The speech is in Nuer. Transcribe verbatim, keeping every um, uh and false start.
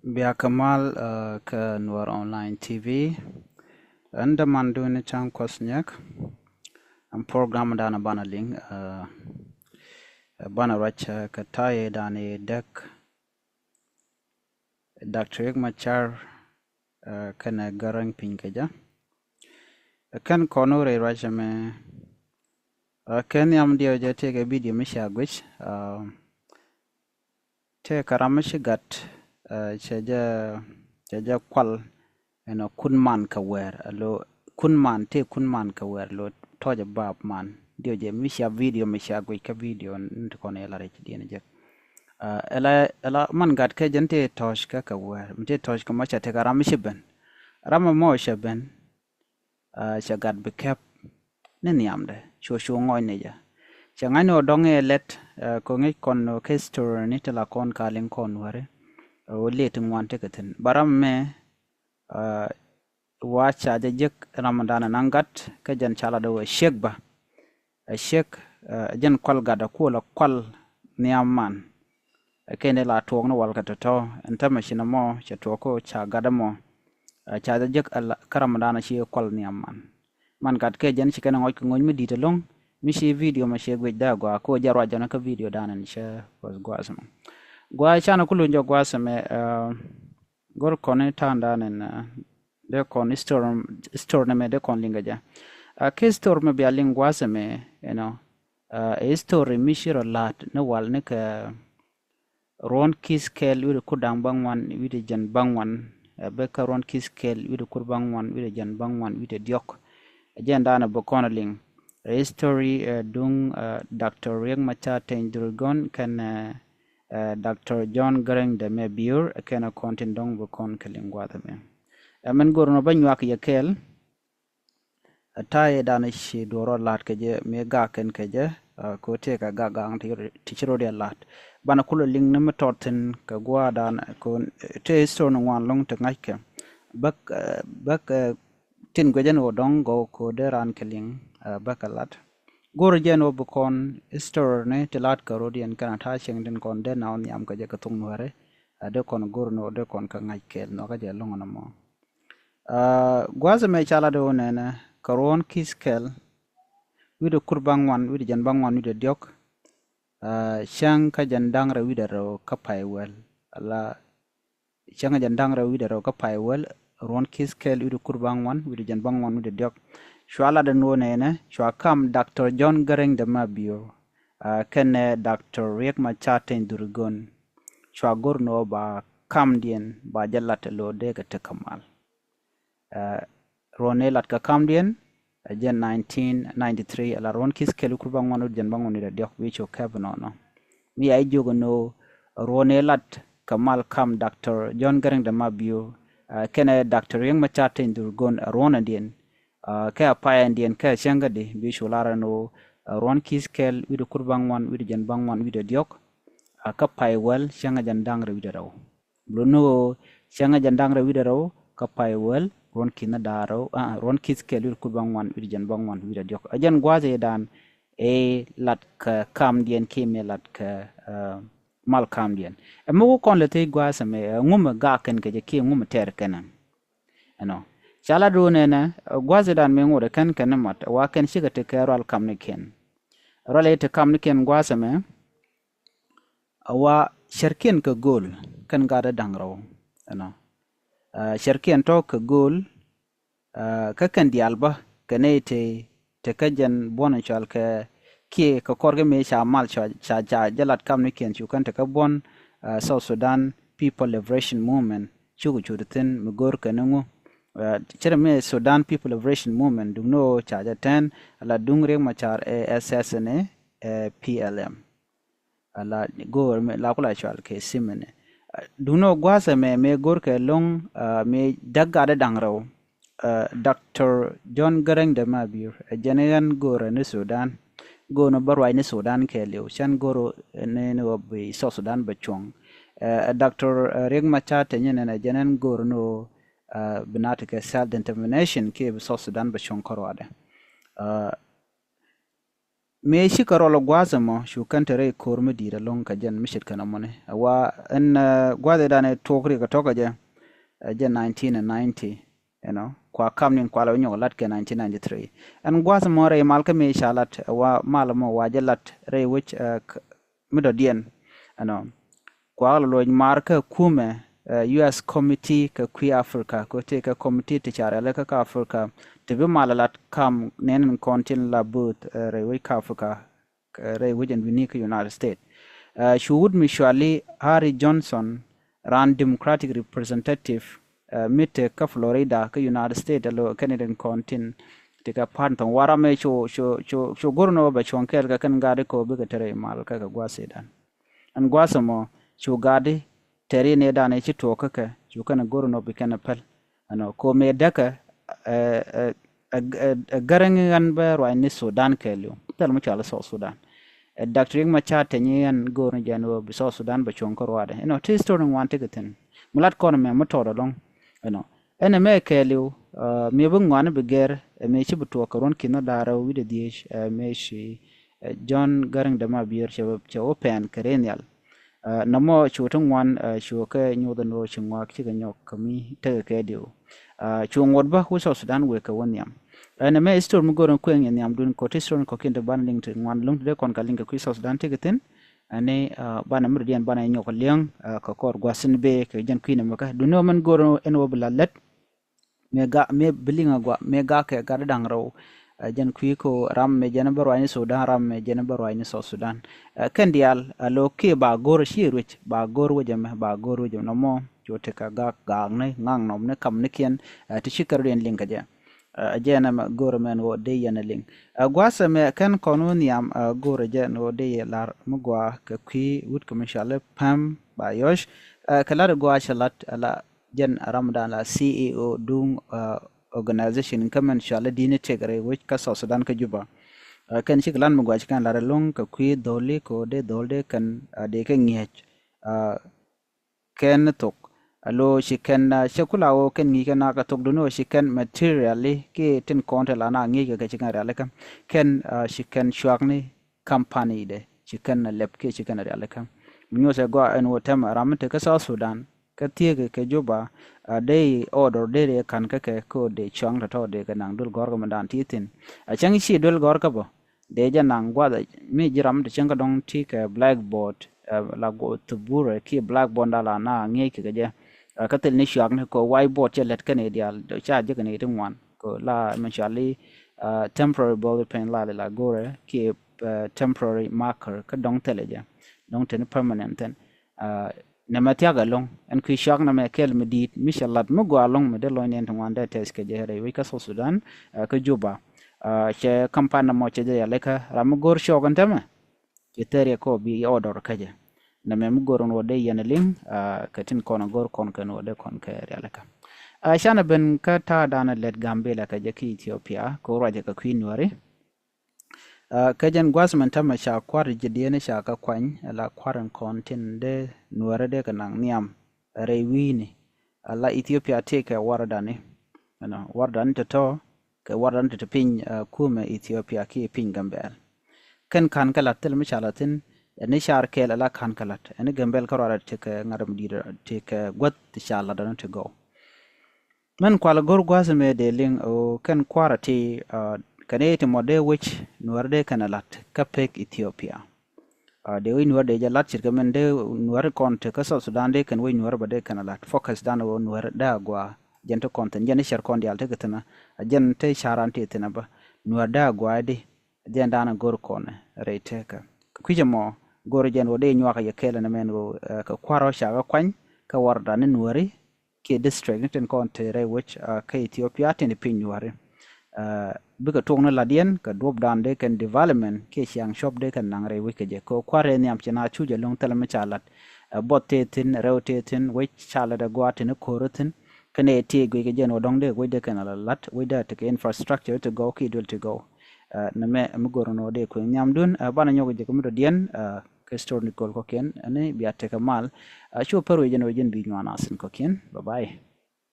Bia kɛ mal kä Nuɛr Online T V. Ɛn däman duni ca̱ŋ kuɔth nyɛk. Ɛn program dan banɛ liŋ, banɛ ruac kɛ ta̱yɛ dan i̱ däk Doctor Riek Machar kɛnɛ Garang piny kɛ jɛ. Kɛn kɔn wä rɛy ruac ɛmɛ, kɛn nhiam diɛw jɛ tëëkɛ video mi cia guic. Tëëkɛ ram mi ci gat, cɛ jɛ, cɛ jɛ kual ɛnɔ kun man kɛ wɛɛr, alo kun man, tëë kun man kɛ wɛɛr, lo tɔcɛ bap man. Diɛw jɛ mi cia video mi cia guic kä video ni ti kɔn yɛ la rɛc diɛn jɛ. Ɛla, ɛla man gat kɛ jɛn tëë tɔc kɛ kɛ wɛɛr, mi tëë tɔc kɛ mɔ cɛ tëëkɛ ram mi ci ben. Ram mɔ cɛ ben, cɛ gat bi kɛp ni nhiamdɛ, cu cu ŋɔc ni jɛ. Cɛ ŋa̱cni ɔ dɔŋ i̱ lɛt, kɛ ŋi̱c kɔn ɔ kɛ history ni ti la kɔn ka liŋ kɔn wääri. Ɔ lëë ti ŋuan tekɛ thi̱n. Ba ram mɛ, wa ca jɛ jek ram dan naŋ gat, kä jɛn ca la dee wä ciek ba. Ɛ ciek, ɛ jɛn kual gat ɛ kuɔl ɛ kual nhiam man. Ɛ kɛn dee la tuɔɔk ni wal kɛ tɔ̱tɔ̱, ɛn tämɛ ci nɔmɔ cɛ tuɔɔk kä ca gat ɛmɔ. Ɛ ca jɛ jek ɛ la kä ram dan ci kual nhiam man. Man gat kɛ jɛn ci kɛn ɛ ŋɔc kɛ ŋɔc mi di̱t ɛlɔ̱ŋ, mi ci video mɛ ci guic dee gɔaa, kä jɛ ruac jɔn kä video dan ɛn cɛ gua̱a̱th mɛ. Gɔaa canɛ ku luny jɛ gua̱a̱th mɛ, ɛ go̱r kɔn i̱ ta̱a̱ŋ dan ɛn, ɛ dee kɔn history, history ni mɛ dee kɔn liŋ kɛ jɛ. Ɛ kɛ history mɛ bia liŋ gua̱a̱th mɛ, you know, ɛ history mi ci rɔ la̱t ni wal ni kɛ ruɔ̱n ki̱th kɛl wi̱cdɛ kur da̱ŋ baŋ wan wi̱cdɛ jɛn baŋ wan, ɛ bɛ kä ruɔ̱n ki̱th kɛl wi̱cdɛ kur baŋ wan wi̱cdɛ jɛn baŋ wan wi̱cdɛ diɔ̱k. Ɛ jɛn dan ɛ bɛ kɔn liŋ. Ɛ history, ɛ duŋ, ɛ Doctor Riek Machar Teny Dhurgon kɛn, ɛ Doctor John Garang de Mabior, ɛ kɛn ɛ kɔn tin dɔ̱ŋ bɛ kɔn kɛ liŋ gua̱a̱th ɛmɛ. Ɛ mɛn go̱r nɔ bä nyuak yɛ kɛɛl. Ɛ ta̱yɛ dan ci duɔrɔ la̱t kɛ jɛ mi gak kɛn kɛ jɛ, ɛ kɛ tëëkɛ gak gak ti ci rɔ diɛ la̱t. Banɛ kulɛ liŋ ni mi tɔt thi̱n kɛ gua̱a̱ dan kɛ tëë history ni ŋuan lɔ̱ŋ ti ŋa̱ckɛ. Bäk, ɛ bäk, ɛ tin guecä ni wä dɔ̱ŋ gɔw kɛ dee raan kɛ liŋ, ɛ bäkɛ la̱t. Go̱r jɛ ni wä bi kɔn history ni ti la̱t kɛ rot yɛn kɛn a ta̱a̱ cieŋ tin kɔn dee na wä nhiam kɛ jɛ kɛ thok nuɛri. Ɛ dee kɔn go̱r ni wä dee kɔn kɛ ŋa̱c kɛɛl nhɔakä jɛ lo̱ŋ nɔmɔ. Ɛ gua̱a̱th ɛmɛ ca lat ɣöö nɛnɛ kɛ ruɔ̱n ki̱th kɛl wi̱cdɛ kur baŋ wan wi̱cdɛ jɛn baŋ wan wi̱cdɛ diɔ̱k. Ɛ cäŋ kä jɛn da̱ŋ rɛw wi̱cdɛ rɛw kä pay wäl. Ala cäŋ kä jɛn da̱ŋ rɛw wi̱cdɛ rɛw kä pay wäl, ruɔ̱n ki̱th kɛl wi̱cdɛ kur baŋ wan wi̱cdɛ jɛn baŋ wan wi̱cdɛ diɔ̱k. Cua lat ɛn ɣöö nɛnɛ cua kam Doctor John Garang de Mabior, ɛ kɛnɛ Doctor Riek Machar Teny Dhurgon. Cua go̱r ni ɣöö ba kamdiɛn ba jɛ lat ɛ lo̱o̱ dee kɛ tek kɛ mal. Ɛ ruɔ̱n ëë lat kɛ kamdiɛn ɛ jɛn nineteen ninety-three, ala ruɔ̱n ki̱th kɛl wi̱cdɛ kur baŋ wan wi̱cdɛ jɛn baŋ wan wi̱cdɛ diɔ̱k, bi cu kɛp nɔnɔ. Mi a i̱ jiök ɛn ɣöö ruɔ̱n ëë lat kɛ mal kam Doctor John Garang de Mabior, ɛ kɛnɛ Doctor Riek Machar Teny Dhurgon ɛ ruɔ̱n ɛndiɛn. Ɛ kɛ a pay ɛndiɛn kɛ cäŋ kädi bi cu lar ɛn ɣöö ɛ ruɔ̱n ki̱th kɛl wi̱cdɛ kur baŋ wan wi̱cdɛ jɛn baŋ wan wi̱cdɛ diɔ̱k. Ɛ kä pay wäl cäŋ kä jɛn da̱ŋ rɛw wi̱cdɛ rɛw. Bi ni ɣöö cäŋ kä jɛn da̱ŋ rɛw wi̱cdɛ rɛw kä pay wäl ruɔ̱n ki̱th ni da̱ŋ rɛw, ɛ ruɔ̱n ki̱th kɛl wi̱cdɛ kur baŋ wan wi̱cdɛ jɛn baŋ wan wi̱cdɛ diɔ̱k. Ɛ jɛn gua̱a̱th ëë dan ëë lat kɛ kamdiɛn kiɛ mëë lat kɛ, ɛ mal kamdiɛn. Ɛ mi wä kɔn lɛ thiec gua̱a̱th ɛmɛ, ɛ ŋumɛ gak kɛn kɛ jɛ kiɛ ŋumɛ tɛr kɛn ɛn. Ɛnɔ ca lat ɣöö nɛnɛ, ɛ gua̱a̱th ëë dan mëë ŋot ɛ kɛn kɛn ni mat ɛ wa kɛn cikɛ tekɛ rual kamnikiɛn. Rual ëë te kamnikiɛn gua̱a̱th ɛmɛ, ɛ wa cärkiɛn kɛ gööl kɛn gatdä da̱ŋ rɛw. Ɛnɔ, ɛ cärkiɛn tɔ̱ kɛ gööl, ɛ kä kɛn diaal bä kɛ nɛy te, te kä jɛn buɔ̱n in cɔal kɛ kiɛ kɛ kɔr kɛ mëë ca mal ca, ca, ca jɛ lat kamnikiɛn cu kɛn te kä buɔ̱n, ɛ South Sudan People Liberation Movement cukɛ cut thi̱n mi go̱o̱r kɛn iŋu. Ɛ cɛ rɛ mëë Sudan People Liberation Movement duŋni ɣöö ca jɛ tɛn ala duŋ Riek Machar ɛ S S N A, ɛ P L M. Ala go̱o̱r mi la kula cual kɛ simini. Duŋni ɣöö gua̱a̱th ɛmɛ mëë go̱o̱r kɛ lo̱ŋ, ɛ mëë däk gatdä da̱ŋ rɛw. Ɛ Doctor John Garang de Mabior ɛ jɛn ɣän go̱o̱rä ni Sudan. Go̱o̱r ni bä ruac ni Sudan kɛɛliw cän go̱o̱r ni, ni ɣöö bi South Sudan bɛ cuɔ̱ŋ. Ɛ Doctor Riek Machar Teny nɛn ɛ jɛn ɣän go̱o̱r ni ɣöö, ɛ bi na̱t kɛ self determination kiɛ bi South Sudan bɛ cuɔ̱ŋ kärɔadɛ. Ɛ mëë cikɛ rɔl gua̱a̱th ɛmɔ cu kɛn te rɛy ko̱r mi di̱i̱t ɛlɔ̱ŋ kɛ jɛn mi ce̱tkɛ nɔmɔni. Ɛ wa ɛn gua̱a̱th ëëdan ɛ tuɔɔk riɛk ɛ tɔ̱ kɛ jɛ, ɛ jɛn nineteen ninety, you know, kua kam ni̱n kua lɛ wä nyɔk lat kɛ nineteen ninety-three. Ɛn gua̱a̱th ɛmɔ rɛy mal kä mëë ca lat, ɛ wa mal ɛmɔ wa jɛ lat rɛy wec mi dɔ̱diɛn, you know, kua lɛ loc maar kä kumɛ, U S committee kɛ kui̱ Africa, kɛ tëë kɛ committee ti ca rialikä kä Africa ti bi mal lat kam nɛn in kɔn tin la bööth rɛy wec kä Africa, rɛy wec ɛn wi̱ni kä United States. Cu wut mi cuali Harry Johnson, raan Democratic representative mi te kä Florida kä United States, alo kɛn in kɔn tin ti kɛ pa̱a̱t thɔŋ waramɛ cu, cu, cu, cu go̱r ni wä bɛ cuɔ̱ŋ kɛɛl kɛ kɛn gaadi kɛ wä bikɛ te rɛy mal kä kɛ gua̱a̱th ëëdan. Ɛn gua̱a̱th ɛmɔ cu gaadi tɛri ni dan i̱ ci tuɔɔk kä kɛ cu kɛn go̱r nɔ bi kɛn päl. Ɛnɔ ko mëë däkɛ ɛ, ɛ, ɛ, ɛ, ɛ gäräŋ ɣän bä ruacni Sudan kɛɛliw. Thil mi cɔal i̱ South Sudan. Ɛ Doctor Riek Machar te nyi ɣän go̱r ni jɛn ɣöö bi South Sudan bɛ cuɔ̱ŋ kä ruacdɛ. Ɛnɔ ti story ni ŋuan tekɛ thi̱n. Mi lat kɔn mɛ mi tɔɔt ɛlɔ̱ŋ. Ɛnɔ ɛn ɛmɛ kɛɛliw, ɛ, mëë bi ŋuan bi gɛr, ɛ, mëë ci bi tuɔɔk kɛ ruɔ̱n ki̱n da̱rä wi̱cdɛ dhieec, ɛ, mëë ci, ɛ, John Garang de Mabior cɛ, cɛ wä pɛn kɛ rɛy nhial. Ɛ, nɔmɔ cu ti ŋuan, ɛ, cu kɛ nyoth ɛn ɣöö ci ŋɔak cikɛ nyɔk kɛ mi tekɛ kɛɛliw. Ɛ, cu ŋuɔt bä wä South Sudan wëë kɛ wä nhiam. Ɛn ɛmɛ history mi go̱r in kueŋ yɛ nhiamdun kɔ ti history kɔ̱kiɛn ti banɛ liŋ ti ŋuan lo̱ŋ ti dee kɔn ka liŋ kɛ kui̱ South Sudan tekɛ thi̱n. Ɛn ni, ɛ, banɛ mi dɔ̱diɛn banɛ nyɔk liɛŋ, ɛ, kɛ kɔr gua̱th in bee kɛ jɛn kui̱ nɛmɛ kä. Duundɛ ɣöö mɛn go̱r ɛn ɣöö bi la lät. Mëë ga, mëë bi liŋ a gua, mëë ga kɛ gat da̱ŋ rɛw. Ɛ, jɛn kui̱ ko ram mëë jɛn bä ruacni Sudan, ram mëë jɛn bä ruacni South Sudan. Ɛ, kɛn diaal, ɛ, lo̱ kiɛ ba go̱r ci ruec, ba go̱r wec ɛmɛ, ba go̱r wec ɛmɛ nɔmɔ, cu tekɛ gak, gakni, ŋaknɔmni, kamnikiɛn, ɛ, ti ci kärɔ̱diɛn liŋ kɛ jɛ. Ɛ, jɛn ɛmɛ go̱r ɛmɛn ɣöö dee yɛn ɛ liŋ. Ɛ, gua̱a̱th ɛmɛ kɛn kɔn wä nhiam, ɛ, go̱r ɛ jɛn ɣöö dee yɛ lar mi gɔaa kɛ kui̱ wut kɛ mi cɔal i̱ Pam Bayoch. Ɛ, kɛ lat ɛ gɔaa cɛ lat, ɛ, la jɛn ɛ ramdan la C E O duŋ, ɛ, organization kä mɛn cɔal i̱ Di̱i̱ni Tëk rɛy wec kä South Sudan kä Juba. Ɛ, kɛn cikɛ lat mi gɔaa ci kɛn lat ɛlɔ̱ŋ kɛ kui̱ dholi kɛ ɣöö dee dhol dee kɛn, ɛ, dee kɛ ŋi̱eec. Ɛ, kɛn ni thok. Alo ci kɛn, ah, cɛ kula ɣöö kɛn ŋi̱i̱c kɛ na kɛ thok duni ɣöö ci kɛn materially kiɛ tin kɔn te la na ŋi̱i̱c kɛ kɛ ci kɛn rialikä. Kɛn, ah, ci kɛn cuakni company dɛ ci kɛn lɛp kiɛ ci kɛn rialikä. Mi nyuɔth ɛ gɔaa ɛn ɣöö tɛmɛ ram mi te kä South Sudan kä thiek kɛ Juba, ah, dee order dee dee ka̱n kä kɛ kɛ ɣöö dee cuaŋ tɔ̱tɔ̱ dee kɛ naŋ duel gɔ̱rkä mi dan ti thi̱n. A cäŋ ci duel gɔ̱rkä bä. Dee jɛ naŋ gua̱th mi ji̱ ram ti cieŋ kä dɔ̱ŋ ti kɛ blackboard, ɛ, la guɔ thuburɛ kiɛ blackboard da la na ŋi̱eec kɛ kɛ jɛ. Ɛ, kä thil ni cuakni kɛ whiteboard cɛ lät kɛn i̱ diaal ca jek kɛn i̱ ti ŋuan kɛ la mɛ cuali, ɛ, temporary body paint la la gorɛ kiɛ, ɛ, temporary marker kä dɔ̱ŋ thilɛ jɛ dɔ̱ŋ teni permanent thɛn. Ɛ, nɛmɛ thiak ɛlɔ̱ŋ ɛn kui̱ cuak nɛmɛ kɛl mi di̱i̱t mi cɛ lat mi gɔaa ɛlɔ̱ŋ mi dee lɔny nɛn ti ŋuan dee tɛth kɛ jɛ rɛy wec kä South Sudan, ɛ, kä Juba. Ɛ, cɛ kampan nɛmɔ cɛ jɛ rialikä ram mi go̱r cɔɔk ɛn tɛmɛ cɛ thɛriɛ kɔ bi order kä jɛ. Nɛmɛ mi go̱r ɛn ɣöö dee yɛn liŋ, ɛ, kɛ tin kɔn go̱r kɔn kɛn ɣöö dee kɔn kɛ rialikä. Ɛ, canɛ ben kä ta̱a̱ danɛ lɛt Gambila kɛ jɛ ki Ethiopia kɛ ruacɛ kɛ kui̱ Nuäri. Ɛ, kä jɛn gua̱th min tämɛ ca kua̱r ji̱ dieen ca kä kuany, ɛ la kua̱r in kɔn tin dee Nuäri dee kɛ naŋ nhiam rɛy wi̱i̱ni. Ɛ la Ethiopia tëëkɛ warɛdani. Ɛnɔ, warɛdani tɔ̱tɔ̱ kɛ warɛdani tɔ̱tɔ̱ piny, ɛ, kumɛ Ethiopia kiɛ piny Gambɛl. Kɛn ka̱n kɛ la̱t thil mi ca la̱t thi̱n, ɛn ni car kɛɛl ɛ la ka̱n kɛ la̱t. Ɛn ni Gambɛl kä ruarɛ tëëkɛ ŋa̱t mi di̱i̱t tëëkɛ gua̱th ti ca la̱t ɛn ti gɔw. Mɛn kual go̱r gua̱a̱th mëë dee liŋ ɣöö kɛn kua̱rä ti, ɛ, kɛn i̱ ti mɔ dee wec Nuäär dee kɛn ɛ la̱t kä pek Ethiopia. Ɛ, dee wec Nuäär dee jɛ la̱t ce̱tkɛ mɛn dee Nuäär kɔn te kä South Sudan dee kɛn wec Nuäär bä dee kɛn ɛ la̱t. Focus dan ɣöö Nuäär dee a gɔaa jɛn ti kɔn thi̱n jɛn i̱ cɛr kɔn diaal tekɛ thi̱n ɛ jɛn te ca̱ran ti thi̱n ɛ bä Nuäär dee a gɔaa di. Jɛn dan ɛ go̱r kɔn ɛ rɛy tekä. Kui̱c ɛmɔ go̱r jɛn ɣöö dee nyuakä yɛ kɛɛl ɛn mɛn ɣöö, ɛ, kɛ kua̱r ɔ ca kɛ kuany kä warɛdani Nuääri kiɛ district ni tin kɔn te rɛy wec, ɛ, kä Ethiopia tin piny Nuääri. Ɛ, bikɛ tuɔk ni la̱tdiɛn kɛ duɔ̱pdan dee kɛn development kiɛ ciaŋ cuɔ̱p dee kɛn naŋ rɛy wec kɛ jɛ. Kɛ kua̱r rɛy nhiam ci na cuc ɛlɔ̱ŋ thilɛ mi ca la̱t. Ɛ, buɔth tëë thi̱n, rɛw tëë thi̱n, wec ca la̱t ɛ gua̱a̱th tin ko̱r thi̱n. Kɛn ɛ tëë guic kɛ jɛn ɣöö dɔ̱ŋ dee wec dee kɛn la̱t, wec dee tekɛ infrastructure ti gɔw kiɛ duel ti gɔw. Ɛ, nɛmɛ mi go̱r ɛn ɣöö dee kueŋ nhiamdun, ɛ, banɛ nyɔk jɛ kɛ mi dɔ̱diɛn, ɛ, kɛ story ni göl kɔ̱kiɛn, ɛn ni bia tekɛ mal. Ɛ, cu pär wec ɛn ɣöö jɛn bi nyuan a thi̱n kɔ̱kiɛn. Bye bye.